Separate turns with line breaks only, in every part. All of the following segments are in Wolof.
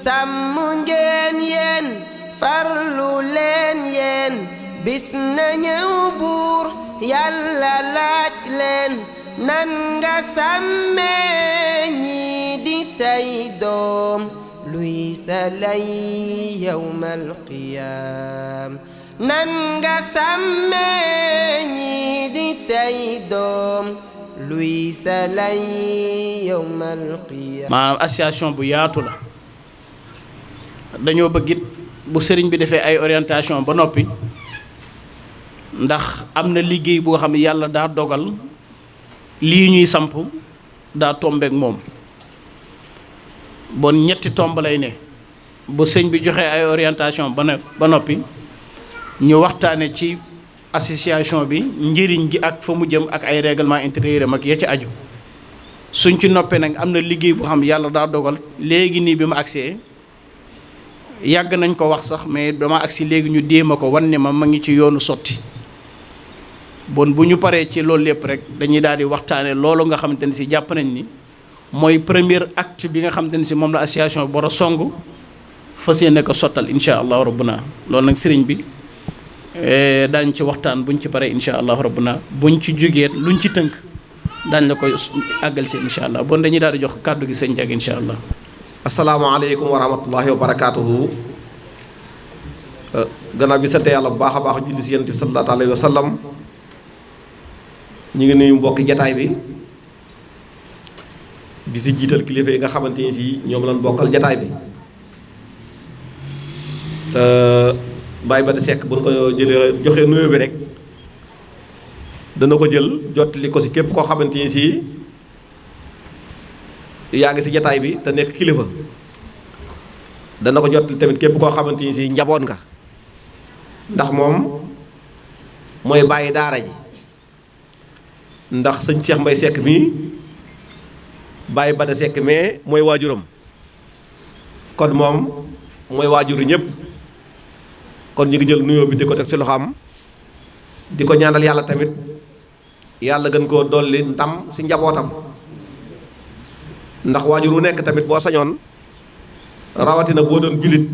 sàmm ngeen yéen farlu leen yéen bis na ñëw buur yàlla laaj leen nan nga sàmmee ñi di say doom luy sa lay yawmal qiyaam nan nga sàmmee ñi di say doom luy sa lay yawmal qiyaam.
maanaam association bu yaatu la dañoo bëgg it bu sëriñ bi defee ay orientation ba noppi ndax am na liggéey boo xam ne yàlla daa dogal lii ñuy samp daa tombeek moom bon ñetti tomb lay ne bu sëñ bi joxee ay orientation ba noppi ñu waxtaane ci association bi njëriñ gi ak fa mu jëm ak ay règlement intérieur am ak ya ci aju suñ ci noppee nag am na liggéey boo xam ne yàlla daa dogal léegi nii bi ma agsee yàgg nañ ko wax sax mais dama agsi léegi ñu déema ko wan ne ma ngi ci yoonu sotti bon bu ñu paree ci loolu lépp rek dañuy daal di waxtaane loolu nga xamante ne si jàpp nañ ni mooy premier acte bi nga xamante ne si moom la association bi war a song fas yéene ko sottal incha allahu rabbuna loolu nag sëriñ bi daañ ci waxtaan buñ ci paree incha allahu rabbuna buñ ci jógee luñ ci tënk daañ la koy àggal si incha allah bon dañuy daal di jox kàddu gi sëñ Diak incha allah.
asalaamaaleykum wa rahmatullahi wa barakaatuhu. gannaaw bi sant yàlla bu baax a baax julli si yonent bi sallallahu alayhi wa sallam ñu ngi nuyu mbokki jataay bi di si jiital kilifa yi nga xamante ni si ñoom lañ bokkal jataay bi Baye Bada Seck bu ñu ko jëlee joxee nuyoo bi rek dana ko jël jottali ko si képp koo xamante ni si yaa ngi si jataay bi te nekk kilifa dana ko jottali tamit képp koo xamante ni si njaboot nga ndax moom mooy bàyyi daara ji ndax sëñ Cheikh Mbaye Seck mii Baye Bada Seck mais mooy waajuram kon moom mooy waajuru ñëpp kon ñu ngi jël nuyoo bi di ko teg ci loxoom di ko ñaanal yàlla tamit yàlla gën koo dolli ndam ci njabootam ndax waajur wu nekk tamit boo sañoon rawatina boo doon jullit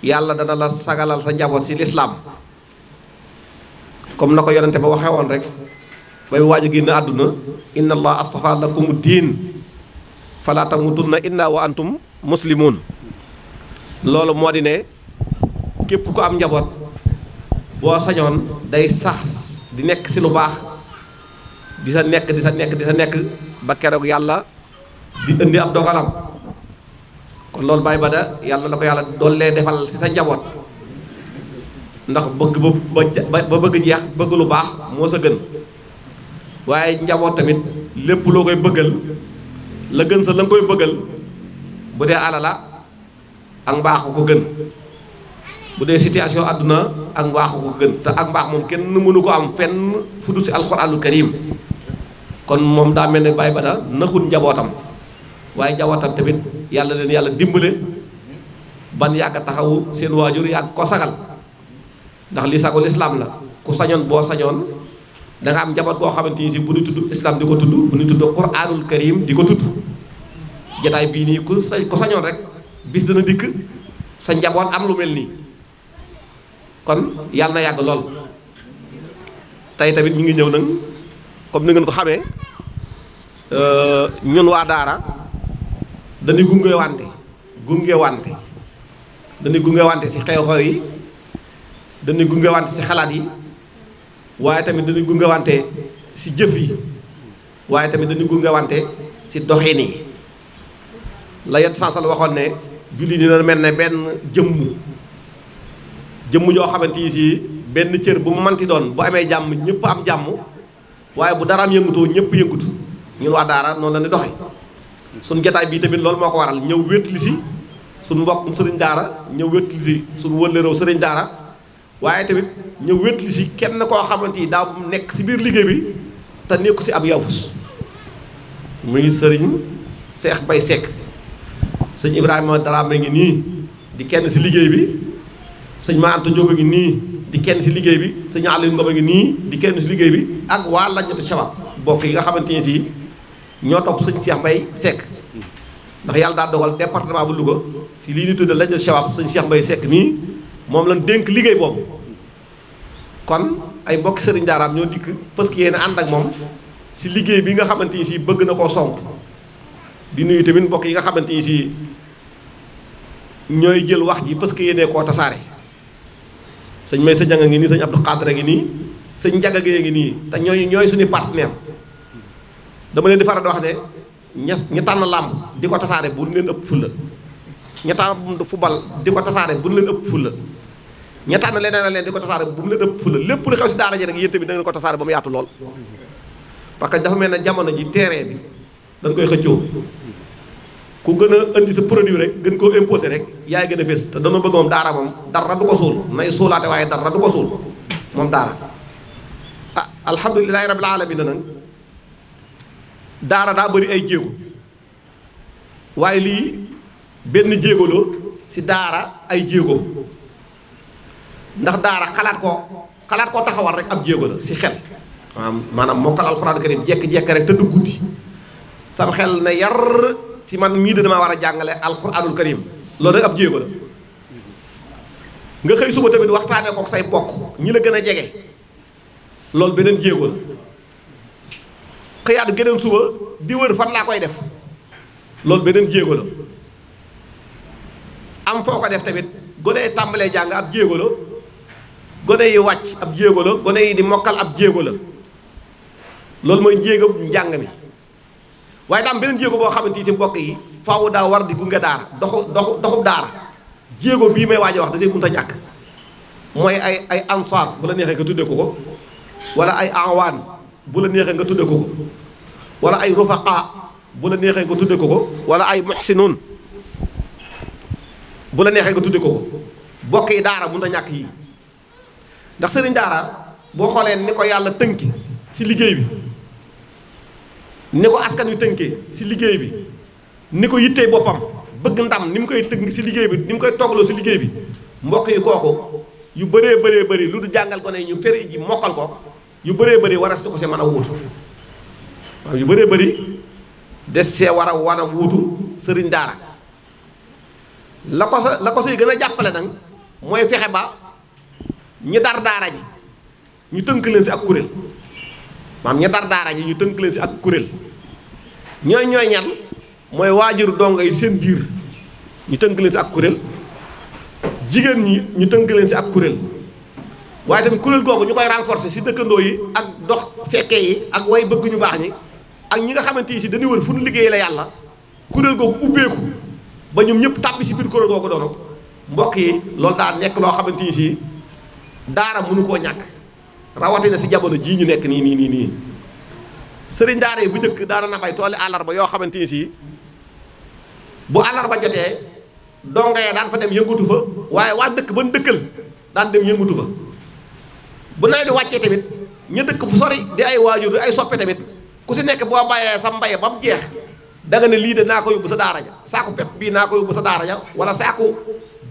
yàlla dana la sagalal sa njaboot ci lislaam comme na ko yonente ba waxee woon rek bay waaj a génn àdduna inna allah astafa lakumu diin fala tamutunna illa wa antum muslimun loolu moo di ne képp ku am njaboot boo sañoon day sax di nekk ci lu baax di sa nekk ba keroog yàlla di indi ab dogalam kon loolu Baye Bada yàlla la ko yàlla doollee defal ci sa njaboot ndax bëgg ba bëgg jeex bëgg lu baax moo sa gën waaye njaboot tamit lépp loo koy bëggal la gën sa la nga koy bëggal bu dee alala ak mbaaxu ko gën bu dee situation àdduna ak mbaaxu ko gën te ak mbaax moom kenn mënu ko am fenn fu dul ci alxuraanul karim kon moom daa mel ne Baye Bada naxul njabootam waaye njabootam tamit yàlla leen yàlla dimbale ban yàgg a taxawu seen waajur yàgg ko sagal ndax li sago lislaam la ku sañoon boo sañoon da nga am njaboot koo xamante ni si bu ñu tudd islam di ko tudd bu ñu tudd quraanul karim di ko tudd jataay bii nii ku sañoon rek bis dana dikk sa njaboot am lu mel nii kon yàlla na yàgg lool tey tamit ñu ngi ñëw nag comme ni ngeen ko xamee ñun waa daara dañuy gunge wante ci xew-xew yi dañuy gunge wante ci xalaat yi waaye tamit dañuy gunge wante ci jëf yi waaye tamit dañuy gunge wante ci doxin yi la yet sansal waxoon ne julli dina mel ne benn jëmm joo xamante ni si benn cër bu mu manti doon bu amee jàmm ñëpp am jàmm waaye bu daraam yëngutoo ñëpp yëngutu ñun waa daara noonu la ni doxe suñ jataay bii tamit loolu moo ko waral ñëw wétli si suñ mbokkum sëriñ daara ñëw wétli suñ wëllëreew sëriñ daara waaye tamit ñëw wétli si kenn koo xamante ni daa nekk si biir liggéey bi te nekku si ab yawfus muy sëriñ Cheikh Mbaye Seck sëñ Ibrahima Daraame ngi nii di kenn si liggéey bi sëñ Ma Anta Diop a ngi nii di kenn si liggéey bi sëñ Aliou Ngom a ngi nii di kenn si liggéey bi ak waa Lajnatu Shabab bokk yi nga xamante ni si ñoo topp sëñ Cheikh Mbaye Seck ndax yàlla daa dogal département bu Louga si lii ñu tuddee lañu Chawab sëñ Cheikh Mbaye Seck mii moom lañ dénk liggéey boobu kon ay mbokki sëriñ daaraam ñoo dikk parce que yéen ànd ak moom si liggéey bi nga xamante ni si bëgg na koo sonk di nuyu tamit mbokk yi nga xamante ni si ñooy jël wax ji parce que yéenee koo tasaare sëñ may sa janga ngi nii sëñ Abdou Khadre ngi nii sëñ Njaga Géey ngi nii te ñooy suñu partenaire dama leen di faral di wax ne ña tànn làmb di ko tasaare bu leen ëpp fulla ña tànn football di ko tasaare bu leen ëpp fulla ña tànn leneen leen di ko tasaare bu mu leen ëpp fulla lépp lu xew si daara ji rek yéen tamit da ngeen ko tasaare ba mu yaatu lool parce que dafa mel ne jamono ji terrain bi dañ koy xëccoo ku gën a indi sa produit rek gën koo imposé rek yaay gën a fés te dañoo bëgg moom daara moom dara du ko suul nay suulaate waaye dara du ko suul moom daara ah alhamdulilahi rabbil alamin nag daara daa bëri ay jéego waaye lii benn jéego la si daara ay jéego ndax daara xalaat koo taxawal rek ab jéego la si xel maanaam mokkal alxuraan karim jekk-jekk rek tëdd guddi sam xel ne yar si man mii de damaa war a jàngale alxuraanul karim loolu rek ab jéego la nga xëy suba tamit waxtaanee kook say bokk ñi la gën a jege loolu beneen jéego la xëyaat geneen suba di wër fan laa koy def loolu beneen jéego la am foo ko def tamit gone yi tàmbalee jàng ab jéego la gone yi wàcc ab jéego la gone yi di mokkal ab jéego la loolu mooy jéego njàng mi waaye daam beneen jéego boo xamante ni si mbokk yi faaw daa war di gunge daara doxub daara jéego bii may waaj a wax da see mënut a ñàkk mooy ay ansaar bu la neexee nga tudde ko wala ay awaan bu la neexee nga tudde ko wala ay rufaqa bu la neexee nga tudde ko wala ay muhsinun bu la neexee nga tudde ko bokk yi daara mënut a ñàkk yi ndax sëriñ daara boo xoolee ni ko yàlla tënki si liggéey bi ni ko askan wi tënkee si liggéey bi ni ko yittee boppam bëgg ndam ni mu koy tënk si liggéey bi ni mu koy toggaloo si liggéey bi mbokk yi kooku yu bëree bëri lu du jàngal ko ne ñu feri ji mokkal ko yu bëree bëri war a ko see mën a wuutu waaw yu bëree bëri des see war a wuutu sëriñ daara la ko say gën a jàppale nag mooy fexe ba ñi dar daara ji ñu tënk leen si ak kuréel maam ñi dar daara ji ñu tënk leen si ak kuréel ñooy ñan mooy waajur dongo yi seen biir ñu tënk leen si ak kuréel jigéen ñi ñu tënk leen si ak kuréel waaye tamit kuréel googu ñu koy renforcer si dëkkandoo yi ak dox fekkee yi ak way bëgg ñu baax ñi ak ñi nga xamante ni si dañuy wër fu ñu liggéey la yàlla kuréel googu ubbeeku ba ñoom ñëpp tàbbi si biir kuréel googu doonu mbokk yi loolu daa nekk loo xamante ni si daara mënu koo ñàkk rawatina si jamono jii ñu nekk nii sëriñ daara yi bu njëkk daana na bay tooli àllarba yoo xamante ni si bu àllarba jotee donga yee daan fa dem yëngatu fa waaye waa dëkk ban dëkkal daan dem yëngatu fa bu nawet bi wàccee tamit ñu dëkk fu sori di ay waajur di ay soppe tamit ku si nekk boo bayee sa mbaye ba mu jeex da nga ne lii de naa ko yóbbu sa daara ja saaku pepp bii naa ko yóbbu sa daara ja wala saaku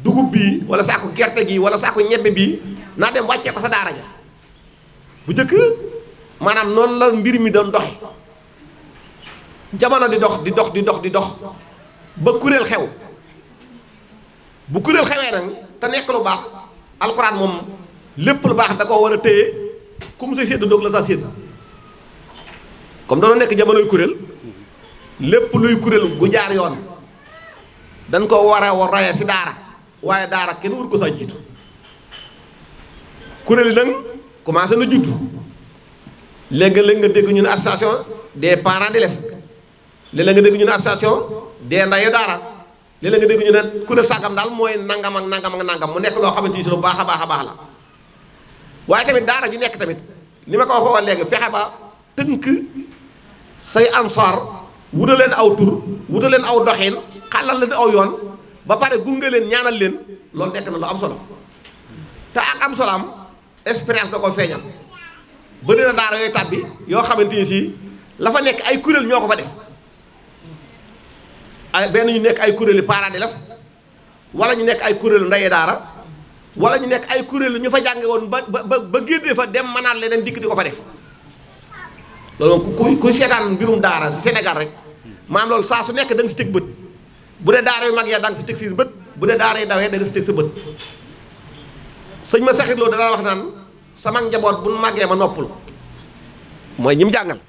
dugub bii wala saaku gerte gi wala saaku ñebbe bii naa dem wàccee ko sa daara ja bu njëkk maanaam noonu la mbir mi doon doxe jamono di dox ba kuréel xew bu kuréel xewee nag te nekk lu baax alxuraan moom lépp lu baax da ko war a téye ku mu say sédd doog la sa sédd comme dañoo nekk jamonoy kuréel lépp luy kuréel gu jaar yoon dañ ko war a roye si daara waaye daara kenn wur ko sa jiitu kuréel yi nag commencé na juddu léegi nga dégg ñu ne association des parents d'élèves léeg-léeg nga dégg ñu ne association des ndayu daara léeg-léeg nga dégg ñu ne kuréel sàngam daal mooy nangam ak nangam mu nekk loo xamante ni si lu baax a baax la waaye tamit daara ju nekk tamit ni ma ko waxoon léegi fexe ba tënk say ansaar wuta leen aw tur wuta leen aw doxin xàllal leen aw yoon ba pare gunge leen ñaanal leen loolu nekk na lu am solo te ak am solo am expérience da ko feeñal bëri na daara yooyu tàbbi yoo xamante ni si la fa nekk ay kuréel ñoo ko fa def ay benn ñu nekk ay kuréelu parents d'élèves wala ñu nekk ay kuréelu ndeye daara wala ñu nekk ay kuréelu ñu fa jànge woon ba génnee fa dem mënaat leneen dikk di ko fa def loolu moom ku seetaan mbirum daara Sénégal rek maam loolu saa su nekk da nga si teg bët bu dee daara yu mag ya da nga si teg si bët bu dee daara yu ndawee da nga si teg sa bët sëñ ma saxit loolu dana wax naan sama njaboot bu màggee ma noppul mooy ñi mu jàngal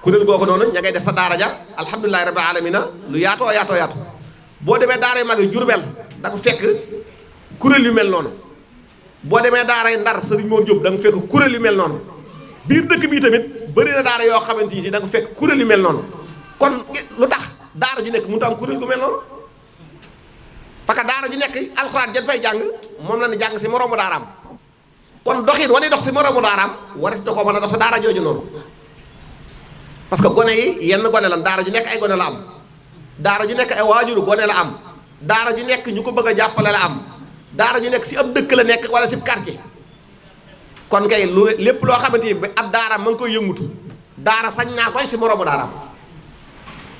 kuréel googu noonu ña ngay def sa daara ja alhamdulilahi rabbil alamina lu yaatoo yaatoo yaatu boo demee daara yu mag yi Jurbel da nga fekk kuréel yu mel noonu boo demee daara yu Ndar Sëriñ Moor Jóob da nga fekk kuréel yu mel noonu biir dëkk bii tamit bëri na daara yoo xamante ni si da nga fekk kuréel yu mel noonu kon lu tax daara ju nekk mënut a am kuréel gu mel noonu parce que daara ju nekk alxuraan jan fay jàng moom la ni jàng si moroomu daaraam kon doxin wane dox si moroomu daaraam waris da koo mën a dox sa daara jooju noonu parce que gone yi yenn gone lan daara ju nekk ay gone la am daara ju nekk ay waajuru gone la am daara ju nekk ñu ko bëgg a jàppale la am daara ju nekk si ab dëkk la nekk wala si quartier kon kay lu lépp loo xamante ni ab daara ma ngi koy yëngutu daara sañ naa koy si moroomu daaraam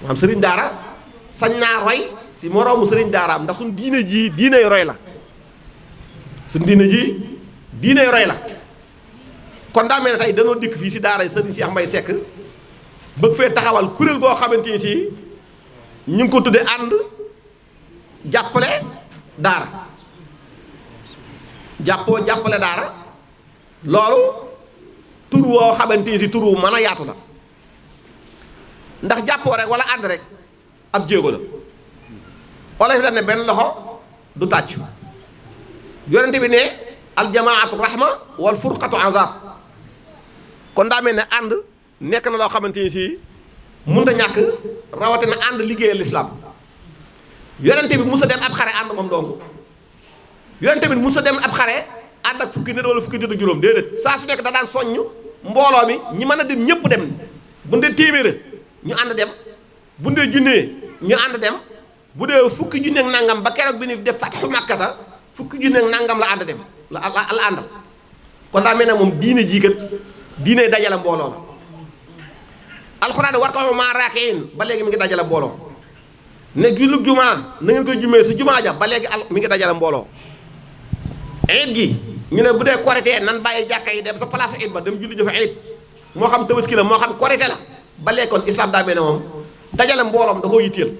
maanaam sëriñ daara sañ naa roy si moroomu sëriñ daaraam ndax suñ diine ji diiney roy la suñ diine ji diiney roy la kon daa mel ne tey danoo dikk fii si daara sëriñ Cheikh Mbaye Seck bëgg fee taxawal kuréel goo xamante ni si ñu ngi ko tudde ànd jàppale daara jàppale daara loolu tur woo xamante ni si tur wu mën a yaatu la ndax jàppoo rek wala ànd rek ab jéego la wala fi la ne benn loxo du tàcc yonente bi ne aljamaatu rahma wal furqatu azab kon daa mel ne ànd nekk na loo xamante ni si mënut a ñàkk rawatina ànd liggéeyal lislaam yonente bi mus a dem ab xare ànd moom dong yonente bi mus a dem ab xare ànd ak fukki nit wala fukki nit ak juróom déedéet saa su nekk da daan soññ mbooloo mi ñi mën a dem ñëpp dem bu dee téeméer ñu ànd dem bu dee junnee ñu ànd dem bu dee fukki junne ak nangam ba keroog bi ni def fatxu makkata fukki junne ak nangam la ànd dem la àndal kon daa mel ne moom diine jii kat diine dajale mbooloo la alxuraan war ko maa raakiin ba léegi mi ngi dajale mbooloo ne jullit jumaa na ngeen koy jumee su jumaa ja ba léegi mi ngi dajale mbooloo iid gi ñu ne bu dee korité nan bàyyi jàkka yi dem sa place iid ba dem julli jëfa iid moo xam tabaski la moo xam korité la ba léegi kon islam daa mel ne moom dajale mbooloom da koo yitteel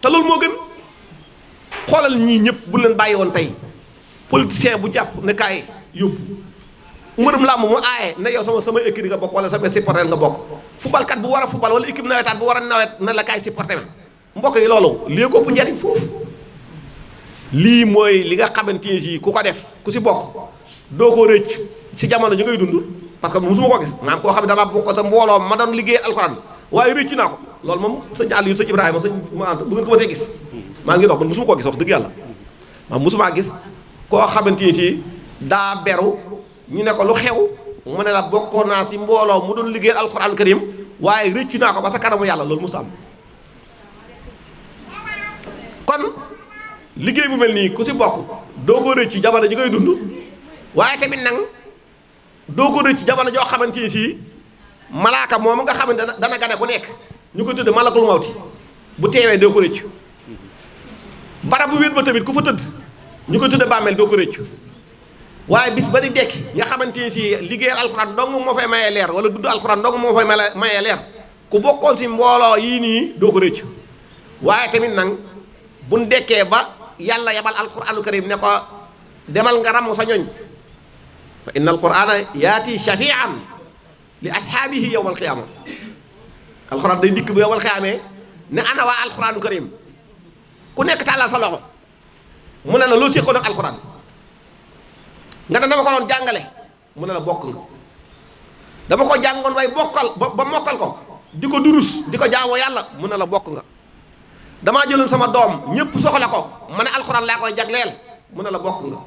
te loolu moo gën xoolal ñii ñëpp bu leen bàyyi woon tey politicien bu jàpp ne kaay yóbbu mbërëm làmb mu aaye ne yow sama équipe nga bokk wala sama supporter nga bokk footballkat bu war a football wala équipe nawetaan bu war a nawet na la kaay supporter mbokk yi loolu lii ko bu njariñ foofu lii mooy li nga xamante ni ku ko def ku si bokk doo ko rëcc si jamono ji ngay dund parce que musuma ko gis maanaam koo xam ne dama bokk sa mbooloo ma doon liggéey alxuraan waaye rëcc naa ko loolu moom sëñ Aliou sëñ Ibrahima sëñ ma bu ngeen ko mësee gis maa ngi dox man musuma koo gis wax dëgg yàlla waaw musumaa gis koo xamante ni si daa beru ñu ne ko lu xew mu ne la bokkoon naa si mbooloo mu doon liggéey alxuraan karim waaye rëcc naa ko ba sa kanamu yàlla loolu musu am kon liggéey bu mel nii ku si bokk doo ko rëcc jamono ji ngay dund waaye tamit nag doo ko rëcc jamono joo xamante ni si malaaka moomu nga xamante dana gane ku nekk ñu ko tudde malakul mawti bu teewee doo ko rëcc barab bu wéet ba tamit ku fa tëdd ñu ko tudde bàmmeel doo ko rëcc waaye bis ba di dekki nga xamante ni si liggéeyal alxuraan dong moo fay mayee leer wala dudd alxuraan dong moo fay mayee leer ku bokkoon si mbooloo yii nii doo ko rëcc waaye tamit nag buñ dekkee ba yàlla yabal alquranu karim ne ko demal nga ramm sa ñoñ fa inna alqurana yaati shafian li ashaabihi yowma alqiyama alquran day dikk bu yowmal qiyaamee ne ana waa alquranu karim ku nekk tàllal sa loxo mu ne la loo séqoon ak alquran nga ne dama ko doon jàngale mu ne la bokk nga dama ko jàngoon way bokkal ba mokkal ko di ko durus di ko jaamoo yàlla mu ne la bokk nga damaa jëloon sama doom ñëpp soxla ko ma ne alxuraan laa koy jagleel mu ne la bokk nga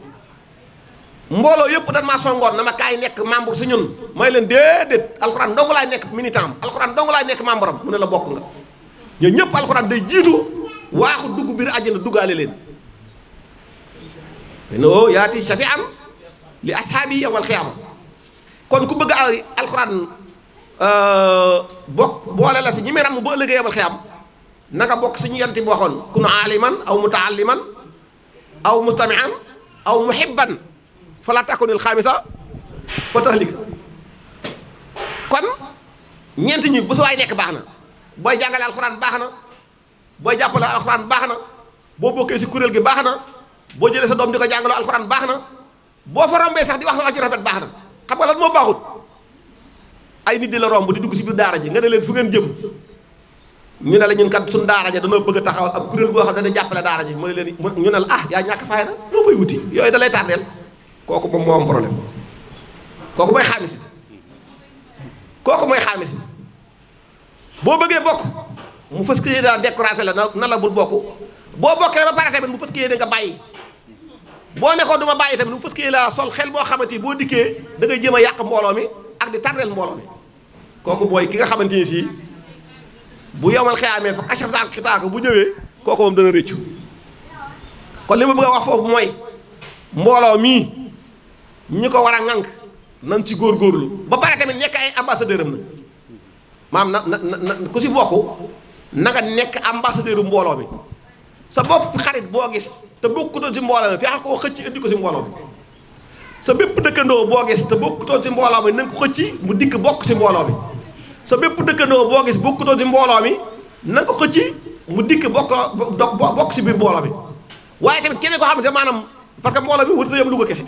mbooloo yëpp dañ maa songoon na ma kaay nekk membre si ñun may leen déedéet alxuraan dong laay nekk militant alxuraan dong laay nekk membre am mu ne la bokk nga ñoo ñëpp alxuraan day jiitu waaxu dugg biir àjjana duggaale leen no yaati shafi'an li ashaabi yawmal qiyaama kon ku bëgg alxuraan bokk boole la si ñi muy ram bu ëllëgee yawmal qiyaama nanga bokk suñu yanti bi waxoon kun aaliman aw mutaalliman aw mustami'an aw muhibban fala takunil xaamisa fa tahlika kon ñeent ñi bu su waay nekk baax na booy jàngale alxuraan baax na booy jàppale alxuraan baax na boo bokkee si kuréel gi baax na boo jëlee sa doom di ko jàngaloo alxuraan baax na boo fa rombee sax di wax wax ci rafet baax na xam nga lan moo baaxut ay nit di la romb di dugg si biir daara ji nga ne leen fu ngeen jëm ñu ne la ñun kat suñu daara ji danoo bëgg a taxawal ab kuréel goo xam ne dañuy jàppale daara ji mu ne leen ñu ne la ah yaa ñàkk fayda loo fay wuti yooyu da lay tardeel kooku moom moo am problème kooku mooy xaamis kooku mooy xaamis boo bëggee bokk mu fës ko yéene daal découragé la na la bul bokk boo bokkee ba pare tamit mu fës ko yéene nga bàyyi boo nekkoon du ma bàyyi tamit mu fës ko yéene la sol xel boo xamante ni boo dikkee da ngay jéem a yàq mbooloo mi ak di tardeel mbooloo mi kooku mooy ki nga xamante ni si bu yomal xeyaamee fa achaf daal xitaaka bu ñëwee kooku moom dana rëccu kon li ma bëgg a wax foofu mooy mbooloo mii ñi ko war a ŋànk nan ci góorgóorlu ba pare tamit nekk ay ambassadeur am na maam na ku si bokk na nga nekk ambassadeur mbooloo mi sa bopp xarit boo gis te bokkutoon si mbooloo mi fexe koo xëcc indi ko si mbooloo mi sa bépp dëkkandoo boo gis te bokkutoon si mbooloo mi na nga ko xëcc mu dikk bokk si mbooloo mi sa bépp dëkkandoo boo gis bokkutoon si mbooloo mi na nga ko xëcc mu dikk bokk si biir mbooloo mi waaye tamit keneen koo xam ne maanaam parce que mbooloo mi warut a yem Louga kese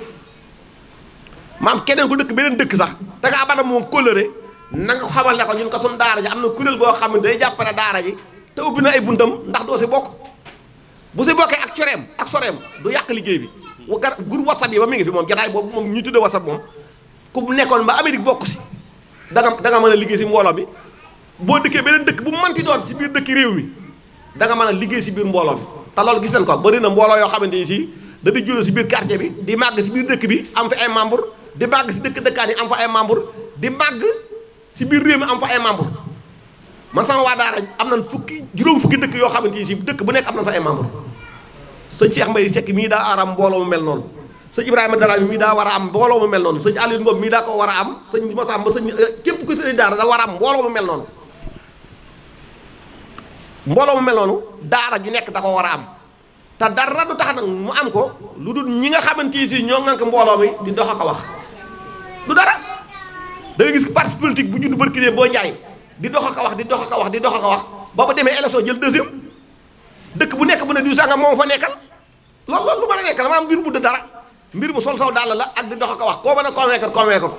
maam keneen ku dëkk beneen dëkk sax te nga abana moom kóllëre na nga xamal ne ko ñun ko suñu daara ji am na kuréel goo xam ne day jàppale daara ji te ubbi na ay buntam ndax doo si bokk bu si bokkee ak coreem ak soreem du yàq liggéey bi groupe WhatsApp yi ba mi ngi fi moom jataay boobu moom ñu tudde WhatsApp moom ku nekkoon ba Amérique bokk si da nga mën a liggéey si mbooloo mi boo dëkkee beneen dëkk bu manti doon si biir dëkk réew mi da nga mën a liggéey si biir mbooloo mi te loolu gis nañ ko bëri na mbooloo yoo xamante ni si da di juddoo si biir quartier bi di màgg si biir dëkk bi am fi ay membre di màgg si dëkkaan yi am fa ay membre di màgg si biir réew mi am fa ay membre man sama waa daara am nañ juróom fukki dëkk yoo xamante ni si dëkk bu nekk am nañ fa ay membre sëñ Cheikh Mbaye Seck mii daa war a am mbooloo mu mel noonu sëñ Ibrahima Dara mii daa war a am mbooloo mu mel noonu sëñ Aliou Ngom mii daa ko war a am sëñ Massamba sëñ képp ku sëñ daara da war a am mbooloo mu mel noonu mbooloo mu mel noonu daara ju nekk da ko war a am te dara du tax nag mu am ko lu dul ñi nga xamante ni si ñoo ŋànk mbooloo mi di dox ak a wax du dara da nga gis parti politique bu judd barki boo jaay di dox ak a wax di dox ak a wax di dox ak a wax ba ba demee élection jël deuxième dëkk bu nekk bu ne diw sangam moom fa nekkal loolu lu mën a nekk la ma am mbir bu dara mbir mu sol saw dàll la ak di dox ak a wax koo mën a convaincre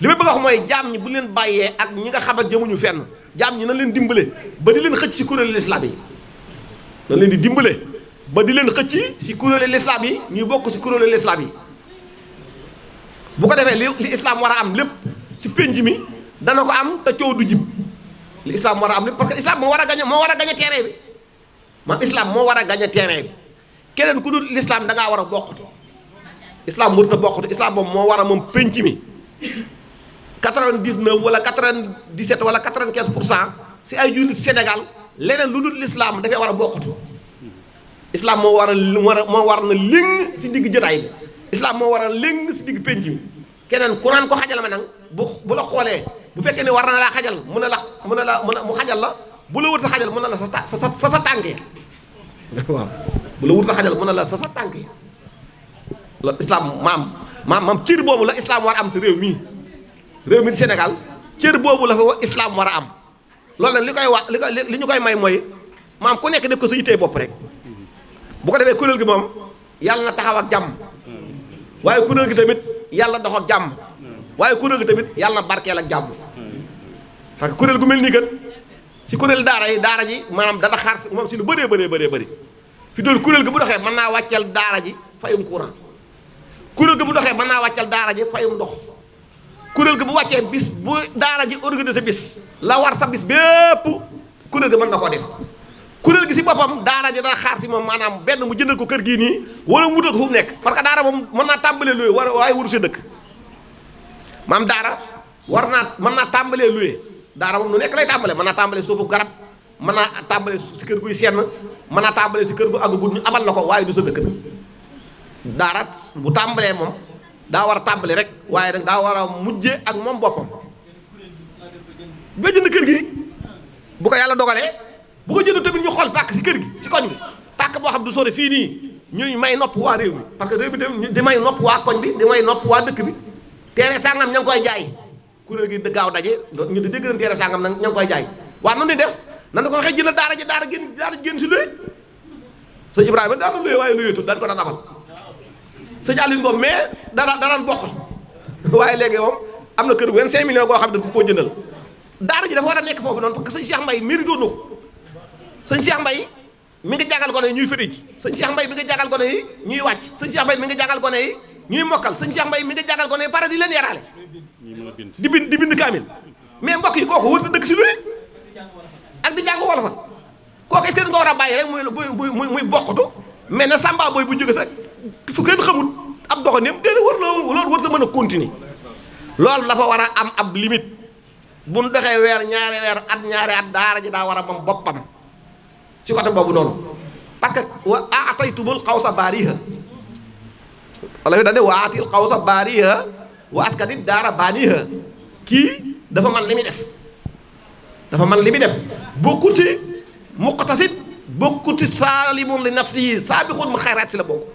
li ma bëgg a wax mooy jaam ñi bu leen bàyyee ak ñi nga xamat jëmuñu fenn jaam ñi na leen dimbale ba di leen xëcc si kuréelu lislaam yi na leen di dimbale ba di leen xëcc si kuréelu lislaam yi ñuy bokk si kuréelu lislaam yi bu ko defee li islam war a am lépp si penc mi dana ko am te coow du jib li islam war a am lépp parce que islam moo war a gañe terrain bi maam islam moo war a gañe terrain bi keneen ku dul l'islam da ngaa war a bokkute islam warut a bokkute islam moom moo war a moom penc mi 99 wala 97 wala 95% si ay jullit Sénégal leneen lu dul l'islam dafay war a bokkute islam moo war na léng si digg jotaay bi islam moo war a léng si digg penc mi keneen ku naan ko xajal ma nag bu la xoolee bu fekkee ne war na laa xajal mu xajal la bu la wut a xajal mu ne la sa tànk waaw bu la wut a xajal mu ne la sa tànk yi loolu islam maam cër boobu la islam war a am si réew mi di Sénégal cër boobu la fa islam war a am loolu nag li koy wax li ñu koy may mooy maam ku nekk def ko sa yittee bopp rek bu ko defee kuréel gi moom yàlla na taxaw ak jàmm waaye kuréel gi tamit yàlla dox ak jàmm waaye kuréel gi tamit yàlla na barkeel ak jàmm parce que kuréel gu mel nii kat si kuréel daara ji maanaam dana xaar moom si lu bëree fi doon kuréel gi bu doxee mën naa wàccal daara ji fayum courant kuréel gi bu doxee mën naa wàccal daara ji fayum ndox kuréel gi bu wàccee bis bu daara ji organiser bis la war sa bis bépp kuréel gi mën na koo def kuréel gi si boppam daara ji dana xaar si moom maanaam benn mu jëndal ko kër gii nii wala mu wutal ko fu mu nekk parce que daara moom mën naa tàmbalee luye waaye waru si dëkk maam daara mën naa tàmbalee luye daara moom nu nekk lay tàmbalee mën naa tàmbalee suufu garab mën naa tàmbalee si kër guy senn mën naa tàmbalee si kër gu àggagul ñu abal la ko waaye du sa dëkk nag daara bu tàmbalee moom daa war a tàmbali rek waaye nag daa war a mujje ak moom boppam ba jënd kër gi bu ko yàlla dogalee bu ko jënd tamit ñu xool pàkk si kër gi si koñ bi pàkk boo xam du sori fii nii ñuy may nopp waa réew mi parce que réew mi di may nopp waa koñ bi di may nopp waa dëkk bi teere sàngam ña ngi koy jaay kuréel gi gaaw daje ñu di dégg nañ teere sàngam nag ña ngi koy jaay waaw noonu di def nan da ko waxee jënd daara génn si luy sëñ Ibrahima daan na luy waaye luyeetul dañ ko daan abal sëñ Aline boobu mais daan bokk waaye léegi moom am na kër gu 25 millions goo xam ne dañ ko koo jëndal daara ji dafa war a nekk foofu noonu parce que sëñ Cheikh Mbaye mérite na ko sëñ Cheikh Mbaye mi ngi jàngal gone yi ñuy fëri ji sëñ Cheikh Mbaye mi ngi jàngal gone yi ñuy wàcc sëñ Cheikh Mbaye mi ngi jàngal gone yi ñuy mokkal sëñ Cheikh Mbaye mi ngi jàngal gone yi pare di leen yaraale di bind kaamil mais mbokk yi kooku wër na dëkk si luy ak di jàng wolofa kooku est-ce que nga war a bàyyi rek muy bokkatu mais na samba booy bu jóge sax fu kenn xamul ab doxaneem déedéet loolu war na mën a continuer loolu dafa war a am ab limite bu nu doxee weer ñaari weer ñaari at daara ji daa war a moom boppam ci côté boobu noonu parce que wa aataytumul xawsa baariha wala da ne wa aatil xawsa baariha wa askanit daara baaniha kii dafa man li muy def bokkut ci muqtasid bokkut ci saalimun li nafsihi saabiqun mu xayraat si la bokk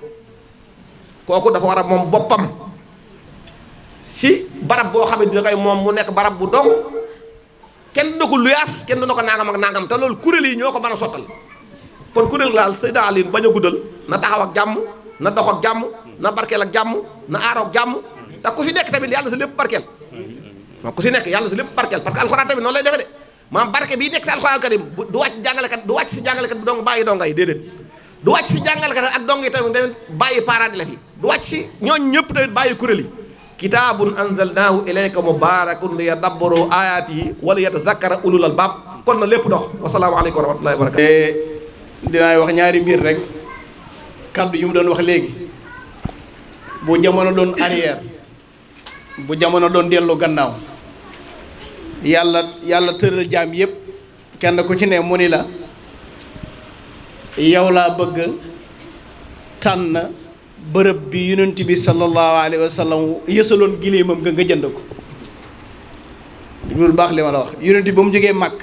kooku dafa war a moom boppam si barab boo xam ne da koy moom mu nekk barab bu dong kenn du ko luyaas kenn du na ko nangam ak nangam te loolu kuréel yi ñoo ko mën a sottal kon kuréel laal Seydina Aliou bañ a guddal na taxaw ak jàmm na dox ak jàmm na barkeel ak jàmm na aaroo ak jàmm te ku si nekk tamit yàlla sa lépp barkeel waaw ku si nekk yàlla sa lépp barkeel parce que alxuraan tamit noonu lay defee de maanaam barke bii nekk si alxuraan karim du wàcc si jàngalekat bi dong bàyyi donga yi déedéet du wàcc si jàngalekat ak dong yi tamit tamit bàyyi parents la fi du wàcc si ñooñ ñëpp tamit bàyyi kuréel yi kitaabun anzalnaahu ilayka mubaarakun liyadabbaru aayaatihi wa liyatazakkara ulul albaab kon na lépp dox wasalaamu aleykum wa rahmatullahi wa barakaatu.
dinaay wax ñaari mbir rek kaddu yu mu doon wax léegi bu jamono doon arrière bu jamono doon dellu gannaaw yàlla tëral jaam yépp kenn ku ci ne mu ni la yow laa bëgg tànn bërëb bi yonent bi sallallahu alayhi wa sallam yësaloon giléemam nga jënd ko lu baax li ma la wax yonent bi ba mu jógee màkk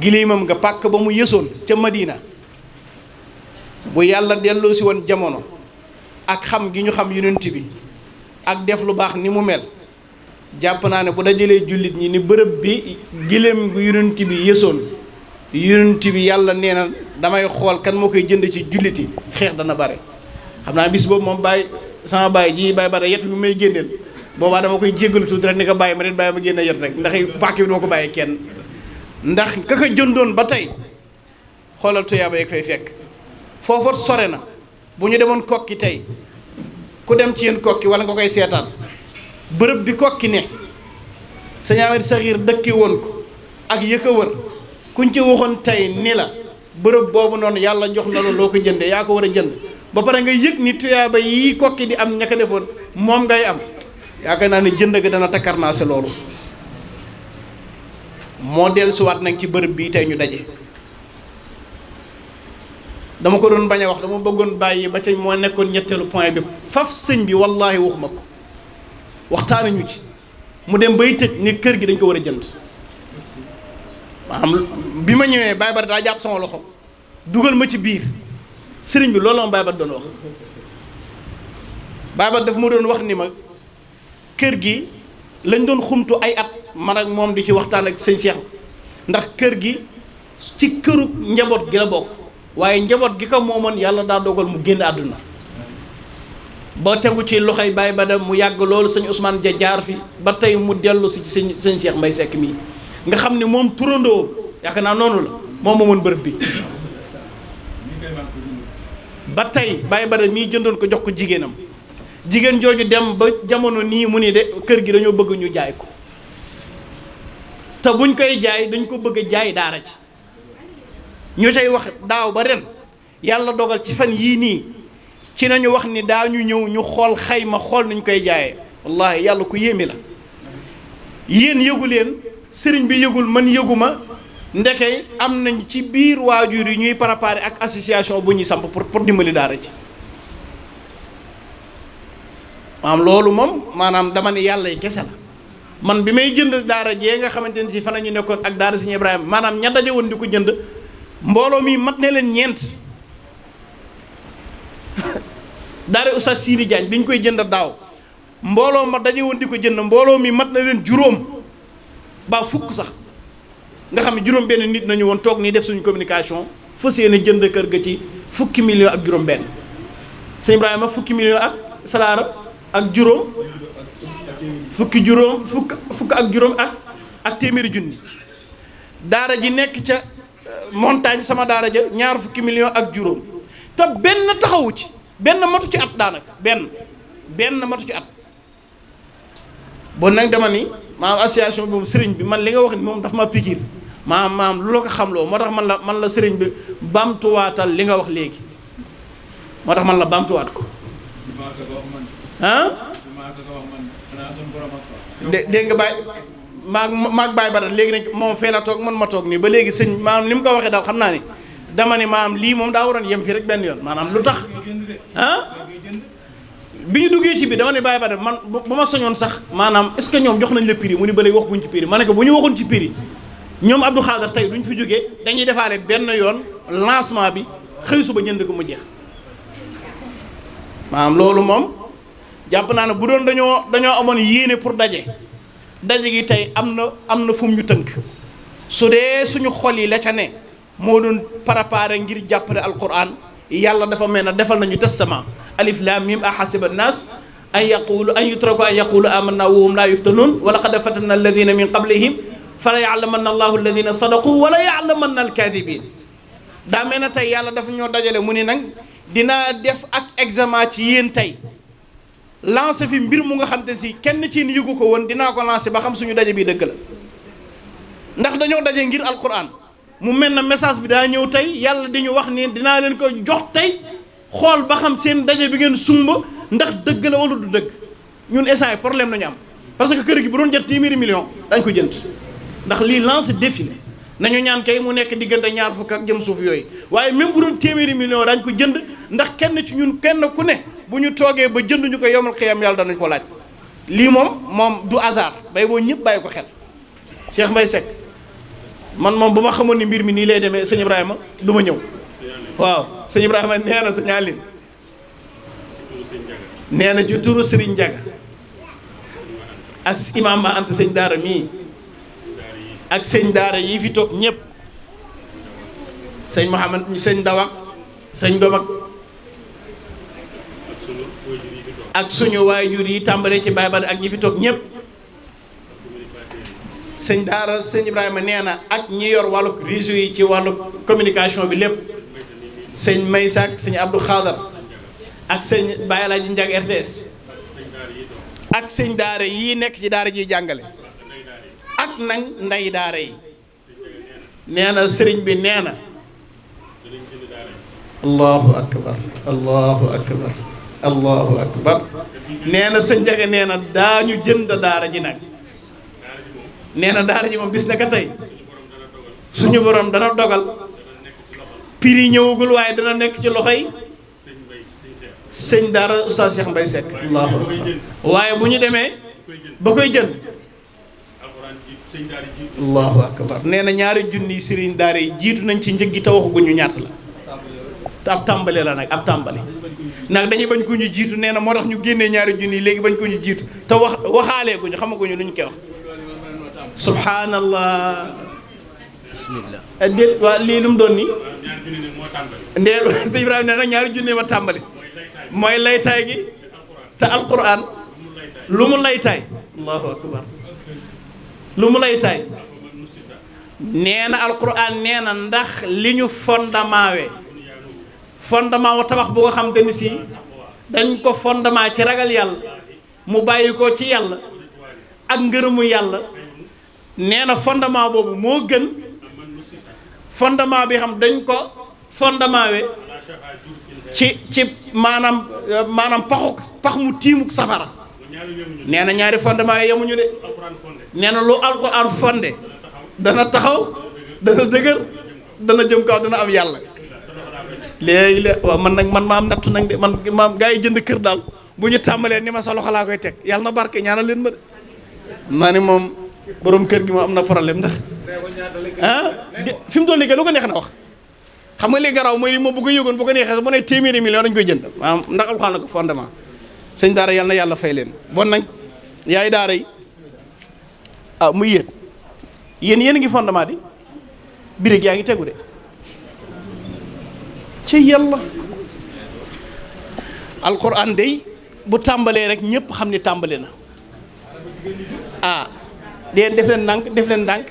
giléemam nga pàkk ba mu yësoon ca Madina bu yàlla delloo si woon jamono ak xam gi ñu xam yonent bi ak def lu baax ni mu mel jàpp naa ne bu dajalee jullit ñi ni bërëb bi giléem gu yonent bi yësoon yonent bi yàlla nee na damay xool kan moo koy jënd ci jullit yi xeex dana bare xam naa bis boobu moom sama bàyyi ji bàyyi bara yet bi may génneel boobaa dama koy jéggalu tuuti rek ni ko bàyyi ma ret bàyyi ma génne yet rek ndax pàkk bi duma ko bàyyi kenn ndax ka ko jëndoon ba tey xoolal tuyaaba yeeg fay fekk foofa sore na bu ñu demoon kokki tey ku dem ci yéen kokki wala nga koy seetaan bërëb bi kokki ne sëñ Ahmed Saxiir dëkki woon ko ak yëkka wër kuñ ci waxoon tey ni la bërëb boobu noonu yàlla jox na la loo ko jënde yaa ko war a jënd ba pare nga yëg ni tuyaaba yii kokki di am ña ko defoon moom ngay am yaakaar naa ne jënd ga dana takkarnaase loolu moo dellusiwaat nag ci bërëb bii tey ñu daje dama ko doon bañ a wax dama bëggoon bàyyi ba tey moo nekkoon ñetteelu point bi faf sëñ bi wallaahi waxuma ko waxtaanuñu ci mu dem bay tëj ni kër gi dañ ko war a jënd maanaam bi ma ñëwee Baye Bara daa jàpp sama loxo dugal ma ci biir sëriñ bi loolu ma Baye Bara doon wax Baye Bara daf ma doon wax ni ma kër gi lañ doon xumtu ay at man ak moom di ci waxtaan ak sëñ Cheikh ndax kër gi ci këru njaboot gi la bokk waaye njaboot gi ko moomoon yàlla daa dogal mu génn àdduna ba tegu ci loxoy Baye Bara mu yàgg loolu sëñ Ousmane Dia jaar fi ba tey mu dellu si ci sëñ Cheikh Mbaye Seck mii nga xam ne moom turandoo yaakaar naa noonu la moom moomoon bërëb bi ba tey Baye Bara mii jëndoon ko jox ko jigéenam jigéen jooju dem ba jamono nii mu ni de kër gi dañoo bëgg ñu jaay ko te buñ koy jaay dañ ko bëgg a jaay daara ci ñu tey wax daaw ba ren yàlla dogal ci fan yii nii ci nañu wax ni daañu ñëw ñu xool xayma xool nañ koy jaayee wallahi yàlla ku yéeme la yéen yëgu leen sëriñ bi yëgul man yëguma ndeke am nañ ci biir waajur yi ñuy préparer ak association bu ñuy samp pour dimbali daara ci maanaam loolu moom maanaam dama ne yàlla yi kese la man bi may jënd daara jee nga xamante ne si fan la ñu nekkoon ak daara Sëriñ Ibrahima maanaam ña daje woon di ko jënd mbooloo mi mat ne leen ñeent daara Oustaz Sidi Diagne bi ñu koy jënd daaw mbooloo ma daje woon di ko jënd mbooloo mi mat na leen juróom ba fukk sax nga xam ne juróom benn nit nañu woon toog nii def suñu communication fas yéene jënd kër ga ci fukki million ak juróom benn sëñ Ibrahima fukki million ak salaara ak juróom fukk ak juróom ak téeméeri junni daara ji nekk ca montagne sama daara ja ñaar fukki million ak juróom te benn taxawu ci benn matu ci at daanaka benn matu ci at bon nag dama ni maam association bi moom sëriñ bi man li nga wax ni moom dafa ma pikiir maam lu la ko xamloo moo tax man la sëriñ bi baamtuwaatal li nga wax léegi moo tax man la baamtuwaat ko ah dégg nga bàyyi maag bàyyi ba dal léegi nañ moom fee la toog man ma toog nii ba léegi sëñ maanaam ni mu ko waxee daal xam naa ni dama ni maanaam lii moom daa waroon yem fii rek benn yoon maanaam lu tax ah bi ñu duggee ci bi dama ne bàyyi ba dal man ba ma soñoon sax maanaam est ce que ñoom jox nañ la prix mu ni ba léegi wax guñ ci prix ma ne ko bu ñu waxoon ci prix ñoom Abdou Khader tey duñ fi jógee dañuy defaale benn yoon lancement bi xëy suba jënd ko mu jeex maanaam loolu moom jàpp naa ne bu doon dañoo amoon yéene pour daje gi tey am na fu mu ñu tënk su dee suñu xol yi la ca ne moo doon préparé ngir jàppale alquran yàlla dafa mel ne defal nañu testament alif lam mim ahasiba an-nas an yutraku an yaqulu amanna wa hum la yuftanun wa laqad fatanna alladhina min qablihim fala ya'lamanna allahu alladhina sadaqu wala ya'lamanna al-kadhibin daa mel ne tey yàlla dafa ñoo dajale mu ni nag dinaa def ak examen ci yéen tey lancé fi mbir mu nga xam te si kenn ci ni yëgu ko woon dinaa ko lancé ba xam suñu daje bi dëgg la ndax dañoo daje ngir alquran mu mel na message bi daa ñëw tey yàlla di ñu wax ni dinaa leen ko jox tey xool ba xam seen daje bi ngeen sumba ndax dëgg la wala du dëgg ñun instant problème nañu am parce que kër gi bu doon jot téeméeri million dañ ko jënd ndax lii lancé défi nañu ñaan kay mu nekk diggante ñaar fukk ak jëm suuf yooyu waaye même bu doon téeméeri million dañ ko jënd ndax kenn ci ñun kenn ku ne bu ñu toogee ba jënd ñu ko yomal xiyam yàlla danañ ko laaj lii moom du hasard bay boo ñëpp bàyyi ko xel Cheikh Mbaye Seck man moom bu ma xamoon ni mbir mi nii lay demee sëñ Ibrahima du ma ñëw waaw sëñ Ibrahima nee na sëñ Aline nee na ci turu Serigne Ndiaga ak imam ma ant sëñ daara mii ak sëñ daara yi fi toog ñëpp sëñ Mouhamad sëñ Dawak sëñ Gomak ak suñu waajur yi tàmbalee ci Baye Bada ak ñi fi toog ñëpp sëñ daara sëñ Ibrahima nee na ak ñi yor wàllu réseau yi ci wàllu communication bi lépp sëñ Maysa ak sëñ Abdou Khader ak sëñ Baye Alaaji Ndiag RTS ak sëñ daara yii nekk ci daara jiy jàngale ak nag ndey daara yi nee na sëriñ bi nee na allahu akbar allahu akbar allahu akbar nee na sëñ Ndiaga nee na daañu jënd daara ji nag nee na daara ji moom bis na ka tey suñu borom dana dogal prix ñëwagul waaye dana nekk ci loxoy sëñ daara Oustaz Cheikh Mbaye Seck allahu akbar waaye bu ñu demee ba koy jënd allahu akbar nee na ñaari junni sëriñ daara yi jiitu nañ ci njëg gi te waxaguñu ñaata la te ab tàmbali la nag ab tàmbali nag dañuy bañ ko ñu jiitu nee na moo tax ñu génnee ñaari junni léegi bañ ko ñu jiitu te waxaalee guñu xamaguñu lu ñu koy wax subhanallah bismillah déet waa lii lu mu doon nii ndee sëñ Ibrahima nee nag ñaari junni ma tàmbali mooy laytaay gi te alquran lu mu laytaay allahu akbar lu mu laytaay nee na alquran nee na ndax li ñu fondement wa tabax bu nga xam te ni si dañ ko fondement ci ragal yàlla mu bàyyi ko ci yàlla ak ngërëmu yàlla nee na fondement boobu moo gën fondement bi xam dañ ko fondement we ci maanaam pax mu tiimuk safara nee na ñaari fondement yi yemuñu de nee na lu alquran fondé dana taxaw dana dëgër dana jëm kaw dana am yàlla léegi la waaw man nag man ma am nattu nag de man maam gaa yi jënd kër daal bu ñu tàmbalee ni ma sa loxo laa koy teg yàlla na barke ñaanal leen ma de naa ni moom borom kër gi moom am na problème ndax fi mu doon liggéey lu ko neex na wax xam nga li garaaw mooy li moom bu ko yëgoon bu ko neexee bu ne téeméeri million dañ koy jënd maanaam ndax alxuraan na ko fondement sëñ daara yàlla na yàlla fay leen bon nag yaay daara yi muy yéen a ngi fondement di birig yaa ngi tegu de ci yàlla. alquran day bu tàmbalee rek ñëpp xam ni tàmbale na ah def leen ndànk def leen ndànk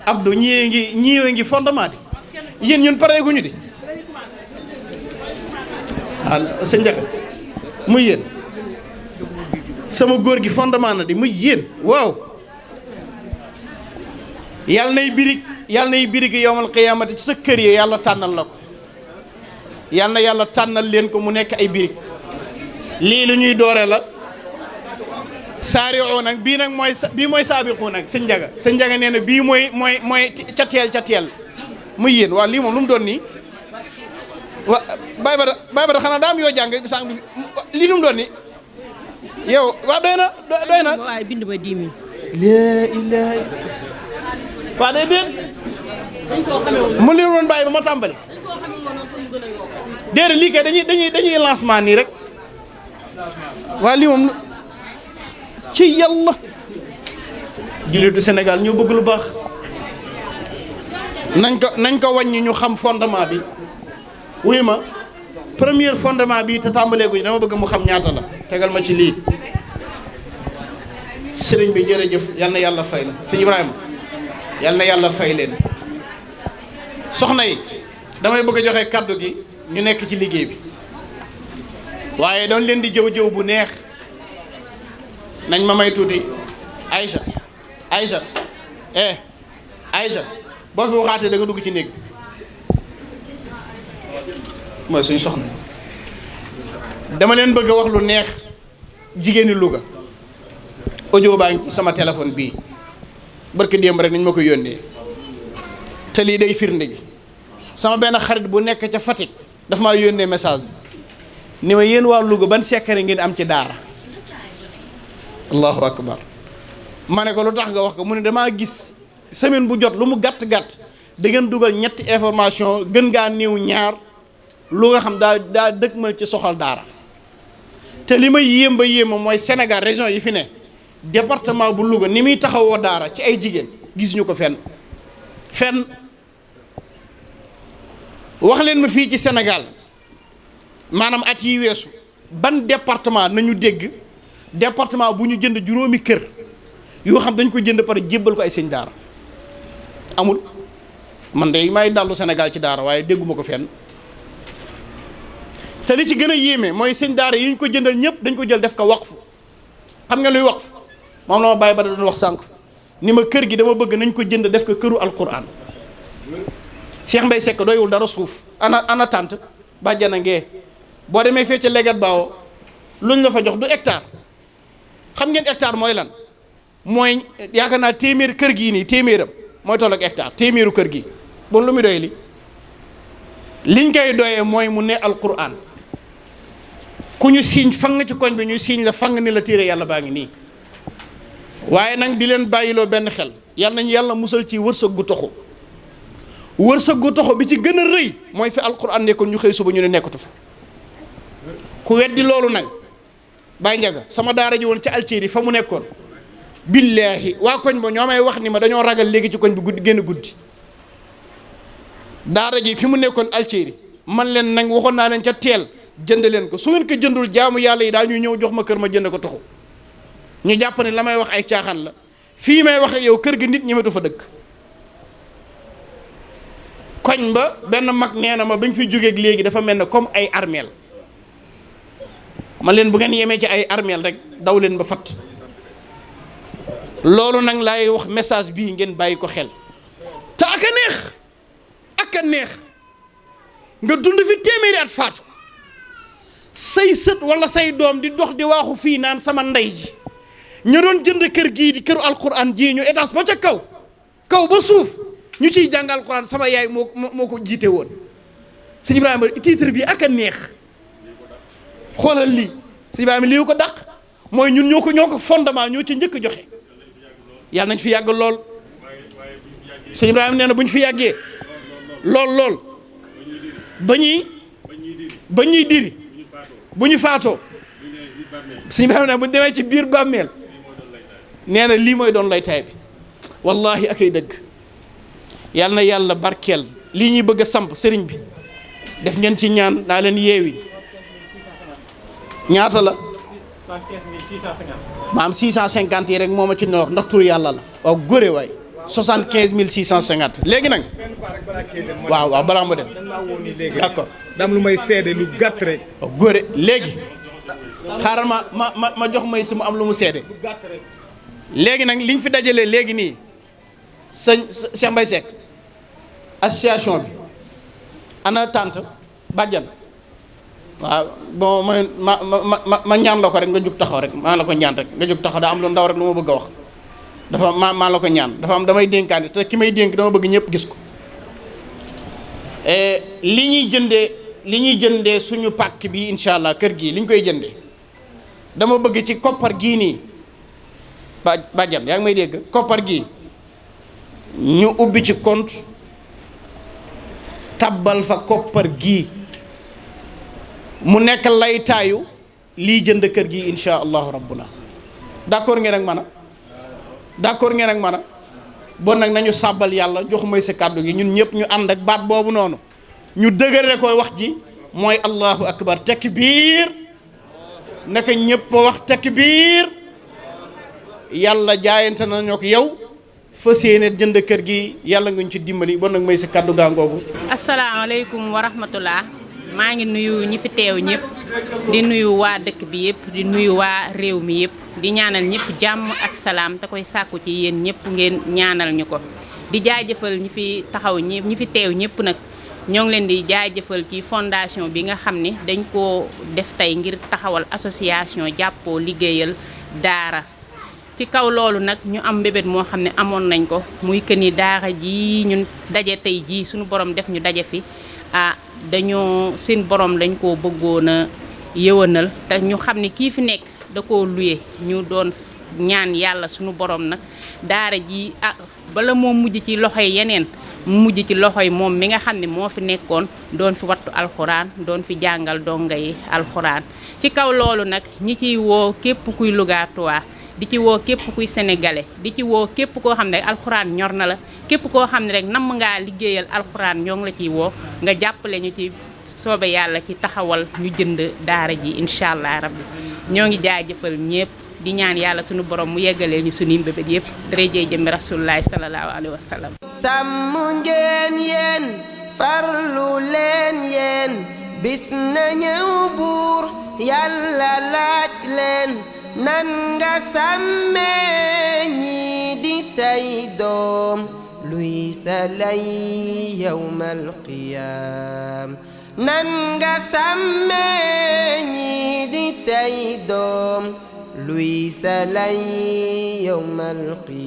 Abdou ñiwee ngi fondement di yéen ñun pareeguñu di sa njëkk muy yéen sama góor gi fondement na di muy yéen waaw yàlla nay birig yowmal qiyaamati ci sa kër yi yàlla tànnal la ko yàlla na yàlla tànnal leen ko mu nekk ay birig lii lu ñuy doore la saari'u nag bii nag mooy saabiqu nag sëñ Njaga nee na bii mooy ca teel muy yéen waaw lii moom lu mu doon nii wa Baye Bada xanaa daa am yoo jàng sànq bi lii lu mu doon nii yow waaw doy na
waaye bind ma 10 000
laa ilaaha waaw day déet mu leen woon bàyyi ba ma tàmbali déedéet lii kay dañuy lancement nii rek waa lii moom ci yàlla jullitu Sénégal ñoo bëgg lu baax nañ ko wàññi ñu xam fondement bi wuy ma premier fondement bi te tàmbalee ko dama bëgg mu xam ñaata la tegal ma ci lii sëriñ bi jërëjëf yal na yàlla fay la sëñ Ibrahima yal na yàlla fay leen soxna yi damay bëgg a joxe kàddu gi ñu nekk ci liggéey bi waaye doon leen di jëw bu neex nañ ma may tuuti Aïcha Aïcha boo fi waxaatee da nga dugg ci néeg bi mooy suñu soxna dama leen bëgg a wax lu neex jigéeni Louga audio baa ngi ci sama téléphone bii barki démb rek nañ ma ko yónnee te lii day firnde gi sama benn xarit bu nekk ca Fatick daf maa yónnee message bi ni ma yéen waa Louga ban secret ngeen am ci daara allahu akbar ma ne ko lu tax nga wax ko mu ne damaa gis semaine bu jot lu mu gàtt-gàtt da ngeen dugal ñetti information gën ngaa néew ñaar lu nga xam daa dëkkmal ci soxal daara te li may yéem ba yéema mooy Sénégal région yi fi ne département bu Louga ni muy taxawoo daara ci ay jigéen gis ñu ko fenn wax leen ma fii ci Sénégal maanaam at yi weesu ban département nañu dégg département bu ñu jënd juróomi kër yoo xam dañ ko jënd pare jébbal ko ay sëñ daara amul man de may dallu Sénégal ci daara waaye dégguma ko fenn te li ci gën a yéeme mooy sëñ daara yi ñu ko jëndal ñëpp dañ ko jël def ko waqf xam nga luy waqf moom la ma bàyyi ba da doon wax sànq ni ma kër gi dama bëgg nañ ko jënd def ko këru alquran Cheikh Mbaye Seck doyul dara suuf ana tànt bàjjana ngee boo demee fee ca leget baawo luñ la fa jox du hectare xam ngeen hectare mooy lan mooy yaakaar naa téeméer kër gii nii téeméeram mooy toll ak hectare téeméeru kër gi bon lu muy doy liñ koy doyee mooy mu ne alquran ku ñu siiñ fang ci koñ bi ñu siiñ la fang ni la téere yàlla baa ngi nii waaye nag di leen bàyyiloo benn xel yàlla nañu yàlla musal ci wërsëg gu toxu wërsëg gu toxu bi ci gën a rëy mooy fi alquran nekkoon ñu xëy suba ñu ne nekkatu fa ku weddi loolu nag Baye Ndiaga sama daara ji woon ca Alceri fa mu nekkoon billaahi waa koñ ba ñoo may wax ni ma dañoo ragal léegi ci koñ bi guddi génn guddi daara ji fi mu nekkoon Alceri man leen nag waxoon naa leen ca teel jënd leen ko su ngeen ko jëndul jaamu yàlla yi daa ñuy ñëw jox ma kër ma jënd ko toxu ñu jàpp ne la may wax ay caaxaan la fii may wax ak yow kër gi nit ñemetu fa dëkk koñ ba benn mag nee na ma bañ fi jógeeg léegi dafa mel ne comme ay armeel man leen bu ngeen yemee ci ay armeel rek daw leen ba fatt loolu nag laay wax message bii ngeen bàyyi ko xel te ak a neex nga dund fi téeméeri at faatu say sët wala say doom di dox di waaxu fii naan sama ndey ji ñu doon jënd kër gii di këru alquran ji ñu étage ba ca kaw ba suuf ñu ciy jàng alquran sama yaay moo ko jiite woon sëñ Ibrahima titre bi ak a neex xoolal lii sëñ Ibrahima lii ko dàq mooy ñun ñoo ko fondement ñoo ci njëkk joxe yàlla nañ fi yàgg lool sëñ Ibrahima nee na bu ñu fi yàggee lool ba ñuy diri bu ñu faatoo sëñ Ibrahima nee bu ñu demee ci biir bàmmeel nee na lii mooy doon lay tay bi wallahi ak ay dëgg yàlla na yàlla barkeel lii ñuy bëgg a samp sëriñ bi def ngeen ci ñaan naa leen yeewi ñaata la maam 650 yi rek moo ma ci noor ndax tur yàlla la waaw góore waay 75 650 léegi nag waaw balaa ma dem d'accord
dam lu may seede lu gàtt rek
waaw góore léegi xaaral ma jox may si mu am lu mu seede léegi nag liñ fi dajalee léegi nii sëñ Cheikh Mbaye Seck association bi ana tante bàjjan waaw bon ma ñaan la ko rek nga jug taxaw rek maa la ko ñaan rek nga jug taxaw daa am lu ndaw rek lu ma bëgg a wax dafa maa la ko ñaan dafa am damay dénkaani te ki may dénk dama bëgg ñëpp gis ko li ñuy jëndee suñu pàkk bi incha allah kër gii li ñu koy jëndee dama bëgg ci koppar gii nii bàjjan yaa ngi may dégg koppar gii ñu ubbi ci compte tabbal fa koppar gii mu nekk laytaayu lii jënd kër gi insha allahu rabbuna d'accord ngeen ak man d'accord ngeen ak man bon nag nañu sàbbal yàlla jox may sa kàddu gi ñun ñëpp ñu ànd ak baat boobu noonu ñu dëgëre koy wax ji mooy allahu akbar takbir naka ñëpp wax takbir yàlla jaayante nañu ko yow fas yéene jënd kër gi yàlla nga ñu ci dimbali bon nag may sa kàddu gaa ngoogu.
asalaamaaleykum wa rahmatullah maa ngi nuyu ñi fi teew ñëpp di nuyu waa dëkk bi yëpp di nuyu waa réew mi yëpp di ñaanal ñëpp jàmm ak salaam te koy sàkku ci yéen ñëpp ngeen ñaanal ñu ko di jaajëfal ñi fi taxaw ñëpp ñi fi teew ñëpp nag ñoo ngi leen di jaajëfal ci fondation bi nga xam ne dañ koo def tey ngir taxawal association jàppoo liggéeyal daara ci kaw loolu nag ñu am mbébét moo xam ne amoon nañ ko muy que ni daara ji ñun daje tey jii suñu borom def ñu daje fi dañoo seen borom lañ koo bëggoon a yëwanal te ñu xam ne kii fi nekk da koo luye ñu doon ñaan yàlla suñu borom nag daara ji bala moo mujj ci loxoy yeneen mu mujj ci loxoy moom mi nga xam ne moo fi nekkoon doon fi wattu alxuraan doon fi jàngal donga yi alxuraan ci kaw loolu nag ñi ciy woo képp kuy Lougartois di ci woo képp kuy sénégalais di ci woo képp koo xam ne alxuraan ñor na la képp koo xam ne rek namm ngaa liggéeyal alxuraan ñoo ngi la ciy woo nga jàppale ñu ci soobe yàlla ci taxawal ñu jënd daara ji incha allah rabbi ñoo ngi jaajëfal ñëpp di ñaan yàlla suñu borom mu yeggalee ñu suñuy mbébét yëpp dërëjee jëmmi rasulullahi sallallahu alayhi wa sallam.
sàmm ngeen yéen farlu leen yéen bis na ñëw buur yàlla laaj leen nan nga sàmmee ñi di say doom luy sa lay yawmal qiyaam nan nga sàmmee ñi di say doom luy sa lay yawmal qiyaam